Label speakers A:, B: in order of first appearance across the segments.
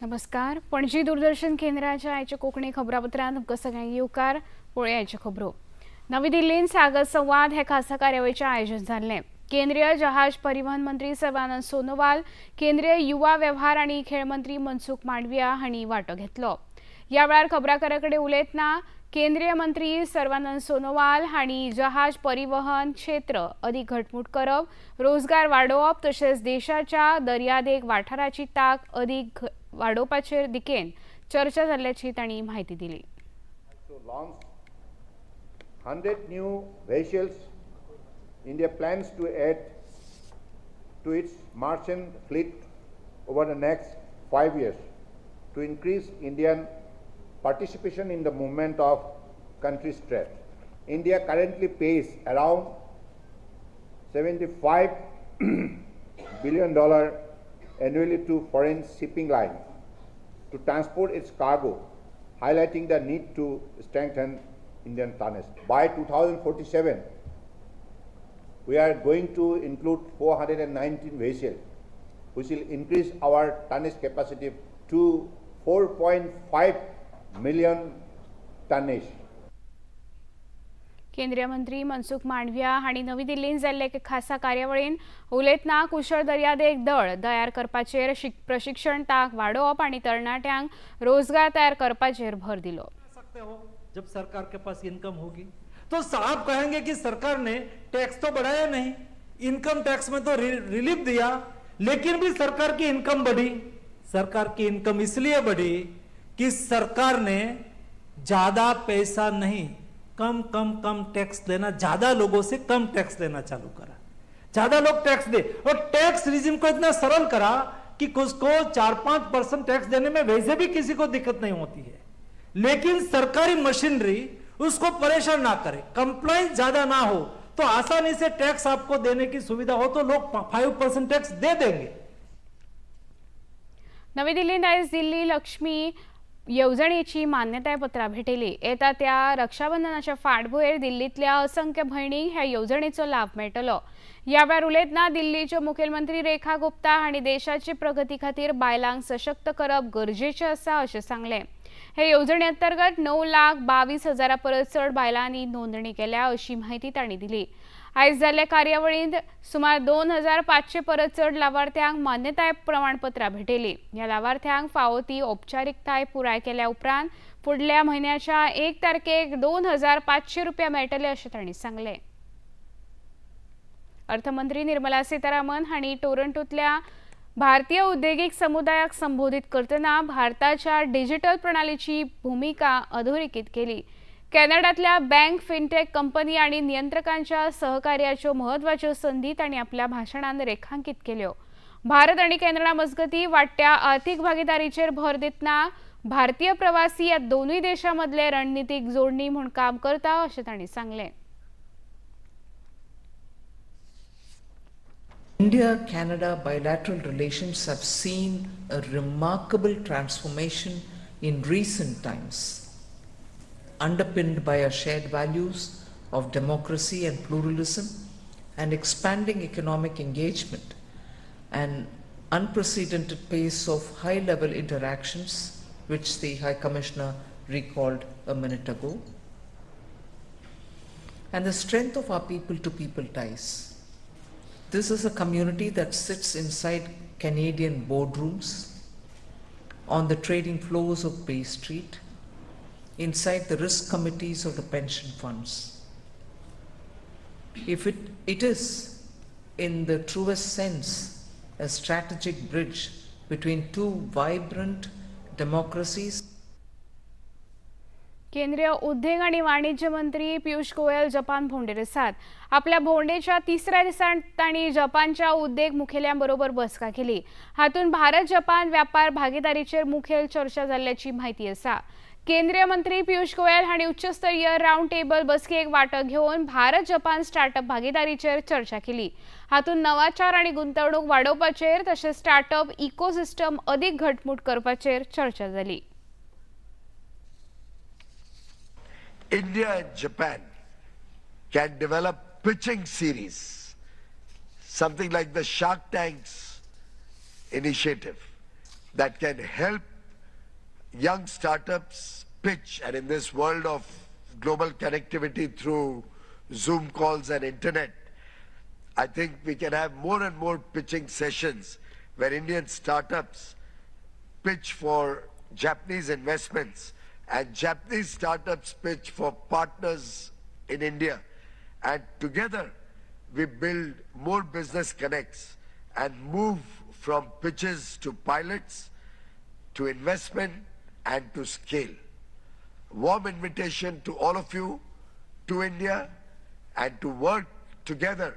A: नमस्कार, पणजी दूरदर्शन केंद्राच्या आयच्या कोंकणी खबरापत्रांत तुमकां सगळ्यांक येवकार. पळोवया आयच्यो खबरो. नवी दिल्लींत सागर संवाद हे खासा कार्यावळीचें आयोजन जाल्लें. केंद्रीय जहाज परिवहन मंत्री सर्बानंद सोनोवाल, केंद्रीय युवा वेव्हार आनी खेळ मंत्री मनसुख मांडविया हांणी वांटो घेतलो. ह्या वेळार खबराकारां कडेन उलयतना केंद्रीय मंत्री सर्बानंद सोनोवाल हांणी जहाज परिवहन क्षेत्र अदीक घटमूट करप, रोजगार वाडोवप तशेंच देशाच्या दर्यादेग वाठाराची तांक अदीक वाडोवपाचेर दिकेन चर्चा जाल्ल्याची तांणी म्हायती दिली.
B: 100 new vessels. India plans to add to its merchant fleet over the next 5 years to increase Indian participation in the movement of country's trade. India currently pays around $75 billion annually to foreign shipping lines to transport its cargo, highlighting the need to strengthen Indian tonnage. By 2047, we are going to include 419 vessels, which will increase our tonnage capacity to 4.5 million tonnage.
A: केंद्रीय मंत्री मनसुख मांडविया हांणी नवी दिल्लींत जाल्ले एके खासा कार्यावळीन उलयतना कुशळ दर्यादेग दळ तयार करपाचेर प्रशिक्षण तांक वाडोवप आनी तरणाट्यांक रोजगार तयार करपाचेर भर दिलो.
C: सकते हो जब सरकार के पास इनकम होगी तो साहब कहेंगे कि सरकार ने टैक्स तो बढ़ाया नहीं, इनकम टैक्स में तो रिलीफ दिया, लेकिन भी सरकार की इनकम बढ़ी. सरकार की इनकम इसलिए बढ़ी कि सरकार ने ज्यादा पैसा नहीं, कम कम कम टैक्स लेना, ज्यादा लोगों से कम टैक्स लेना चालू करा, ज्यादा लोग टैक्स दे और टैक्स रिजिम को इतना सरल करा कि उसको 4-5% टैक्स देने में वैसे भी किसी को दिक्कत नहीं होती है, लेकिन सरकारी मशीनरी उसको परेशान ना करे, कंप्लायंस ज्यादा ना हो तो आसानी से टैक्स आपको देने की सुविधा हो तो लोग 5% टैक्स दे देंगे.
A: नवी दिल्लींत आयज दिल्ली लक्ष्मी येवजणेची मान्यताय पत्रां भेटयली. येता त्या रक्षाबंधनाच्या फाटभुंयेर दिल्लींतल्या असंख्य भयणींक ह्या येवजणेचो लाभ मेळटलो. ह्या वेळार उलयतना दिल्लीच्यो मुखेलमंत्री रेखा गुप्ता हांणी देशाची प्रगती खातीर बायलांक सशक्त करप गरजेचें आसा अशें सांगलें. हे येवजणे अंतर्गत 9,22,000 परस चड बायलांनी नोंदणी केल्या अशी म्हायती तांणी दिली. आयज जाल्ल्या कार्यावळींत सुमार 2,500 परस चड लावार्थ्यांक मान्यताय प्रमाणपत्रां भेटयली. ह्या लावार्थ्यांक फावो ती औपचारिकताय पुराय केल्या उपरांत फुडल्या म्हयन्याच्या 1 तारखेक 2,500 रुपया मेळटले अशें तांणी सांगलें. अर्थमंत्री निर्मला सीतारामन हांणी टोरंटोंतल्या भारतीय उद्देगीक समुदायाक संबोधीत करतना भारताच्या डिजिटल प्रणालीची भुमिका अधोरेखीत केली. कॅनडातल्या बँक, फिनटेक कंपनी आणि नियंत्रकांच्या सहकार्याच्यो म्हत्वाच्यो संदी तांणी आपल्या भाशणान रेखांकित केल्यो. भारत आनी कॅनडा मजगती वाडट्या आर्थिक भागीदारीचेर भर दितना भारतीय प्रवासी ह्या दोनूय देशां मदले रणनितीक जोडणी म्हूण काम करता अशें तांणी सांगलें.
D: India-Canada bilateral relations have seen a remarkable transformation in recent times, underpinned by our shared values of democracy and pluralism and expanding economic engagement and unprecedented pace of high-level interactions, which the High Commissioner recalled a minute ago, and the strength of our people-to-people ties. This is a community that sits inside Canadian boardrooms, on the trading floors of Bay Street, inside the risk committees of the pension funds. If it is, in the truest sense, a strategic bridge between two vibrant democracies.
A: केंद्रीय उद्योग आणि वाणिज्य मंत्री Piyush Goyal Japan भोंवडेर आसात. आपल्या भोंवडेच्या तिसऱ्या दिसा तांणी जपानच्या उद्देग मुखेल्यांबरोबर बसका केली. हातूंत भारत जपान व्यापार भागीदारीचेर मुखेल चर्चा जाल्ल्याची म्हायती आसा. केंद्रीय मंत्री पियुष गोयल हांणी उच्चस्तरीय रावंड टेबल बसकेक वांटो घेवन भारत जपान स्टार्टअप भागीदारीचेर चर्चा केली. हातूंत नवाचार आनी गुंतवणूक वाडोवपाचेर तशेंच स्टार्टअप इकोसिस्टम अदीक घटमूट करपाचेर चर्चा जाली.
E: India and Japan can develop pitching series, something like the Shark Tanks initiative that can help young startups pitch, and in this world of global connectivity through Zoom calls and internet, I think we can have more and more pitching sessions where Indian startups pitch for Japanese investments and Japanese startups pitch for partners in India. And together we build more business connects and move from pitches to pilots, to investment and to scale. Warm invitation to all of you to India and to work together,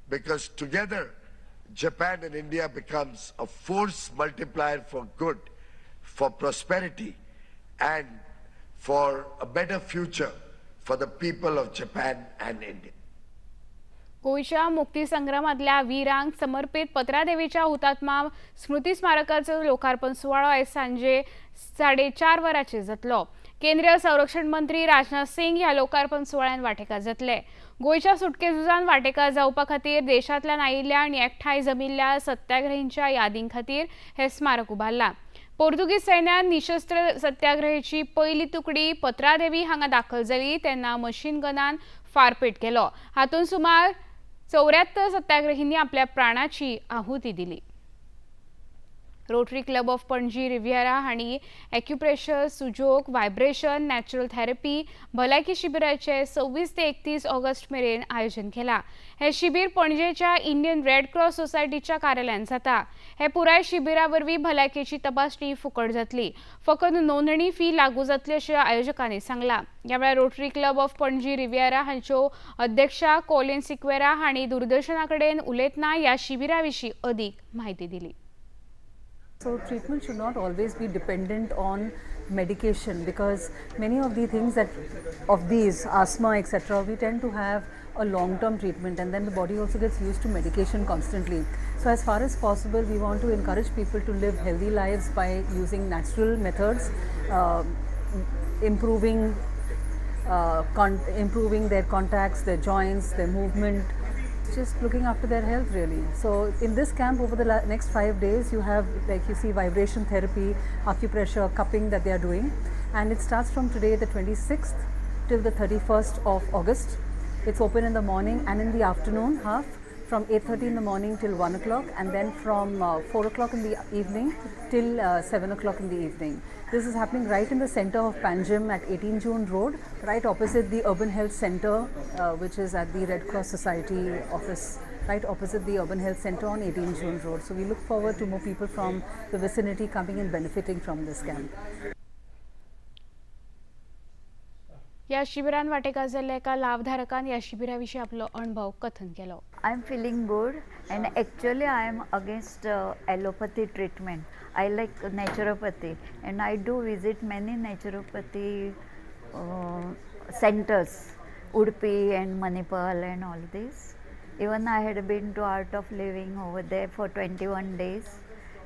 E: because together Japan and India becomes a force multiplier for good, for prosperity and for a better future for the people of Japan and India.
A: गोंयच्या मुक्ती संग्रामांतल्या वीरांक समर्पित पत्रादेवीच्या हुतात्मा स्मृती स्मारकाचो लोकार्पण सुवाळो आयज सांजे 4:30 वरांचेर जातलो. केंद्रीय संरक्षण मंत्री राजनाथ सिंग ह्या लोकार्पण सुवाळ्यान वांटेकार जातले. गोंयच्या सुटके झुजान वांटेकार जावपा खातीर देशांतल्यान आयिल्ल्या आनी एकठांय जमिल्ल्या सत्याग्रहींच्या यादीं खातीर हें स्मारक उबारलां. पोर्तुगीज सैन्यान निशस्त्र सत्याग्रहीची पयली तुकडी पत्रादेवी हांगा दाखल जाली तेन्ना मशीन गनान फारपेट केलो. हातूंत सुमार 74 सत्याग्रहींनी आपल्या प्राणाची आहुती दिली. Rotary club of Panaji Riviera हांणी acupressure, Sujok, vibration, natural therapy भलायकी शिबिराचे 26 ते 31 ऑगस्ट मेरेन आयोजन केलां. हें शिबीर पणजेच्या इंडियन रेड क्रॉस सोसायटीच्या कार्यालयांत जाता. हे पुराय शिबिरा वरवीं भलायकेची तपासणी फुकट जातली, फकत नोंदणी फी लागू जातली अशें आयोजकांनी सांगलां. ह्या वेळार rotary club of Panaji Riviera हांच्यो अध्यक्षा कोलिन सिक्वेरा हांणी दूरदर्शना कडेन उलयतना ह्या शिबिरा विशीं अदीक म्हायती दिली.
F: So treatment should not always be dependent on medication, because many of the things that of these asthma etc., we tend to have a long-term treatment, and then the body also gets used to medication constantly. So as far as possible, we want to encourage people to live healthy lives by using natural methods, improving their contacts, their joints, their movement, just looking after their health really. So in this camp over the next 5 days, you have, like you see, vibration therapy, acupressure, cupping that they are doing, and it starts from today, the 26th, till the 31st of August. It's open in the morning and in the afternoon half, from 8:30 in the morning till 1 o'clock, and then from 4 o'clock in the evening till 7 o'clock in the evening. This is happening right in the center of Panjim at 18 June Road, right opposite the Urban Health Center, which is at the Red Cross Society office, right opposite the Urban Health Center on 18 June Road. So we look forward to more people from the vicinity coming and benefiting from this camp.
A: ह्या शिबिरान वांटेकार जाल्ल्या एका लावधारकान ह्या शिबिरा विशीं आपलो अणभव कथन केलो.
G: I am feeling good, and actually I am against allopathy treatment. I like naturopathy, and I do visit many naturopathy centers, Udupi and Manipal and all this. Even I had been to Art of Living over there for 21 days,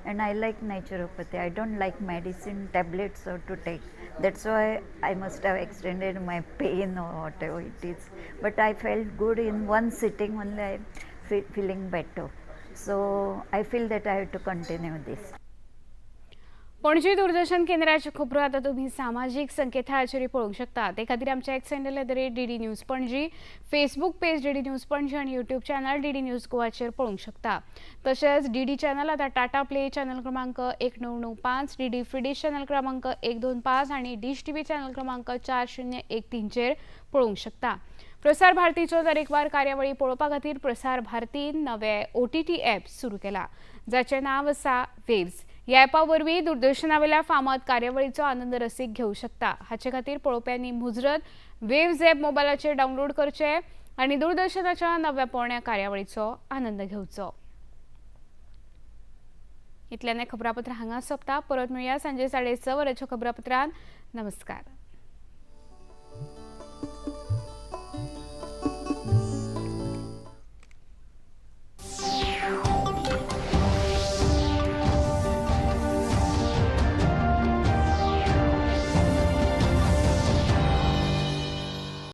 G: and I like naturopathy. I don't like medicine, tablets or to take. That's why I must have extended my pain or whatever it is. But I felt good in one sitting only. I am feeling better. So I feel that I have to continue this.
A: Panaji Doordarshan केंद्राच्यो खबरो आतां तुमी सामाजीक संकेतथळाचेर पळोवंक शकता. ते खातीर आमच्या X handle @DD News Panaji, Facebook page DD News Panaji आनी यूट्यूब चॅनल डीडी न्यूज गोवाचेर पळोवंक शकता. तशेंच डीडी चॅनल आतां टाटा प्ले चॅनल क्रमांक 1995, डीडी फ्री चॅनल क्रमांक 125 आनी डिश टीव्ही चॅनल क्रमांक 4013चेर पळोवंक शकता. प्रसार भारतीच्यो तरेकवार कार्यावळी पळोवपा खातीर प्रसार भारतीन नवे OTT app सुरू केला, जाचें नांव आसा वेव्स. ह्या ॲपा वरवीं दूरदर्शनावेल्या फामाद कार्यावळीचो आनंद रसीक घेवं शकता. हाचे खातीर पळोवप्यांनी मुजरत वेव्ज ॲप मोबायलाचेर डावनलोड करचें आनी दूरदर्शनाच्या नव्या पोरण्या कार्यावळीचो आनंद घेवचो. इतल्यान खबरापत्र हांगा सोंपता. परत मेळया सांजे 6:30 वरांच्या खबरापत्रान. नमस्कार.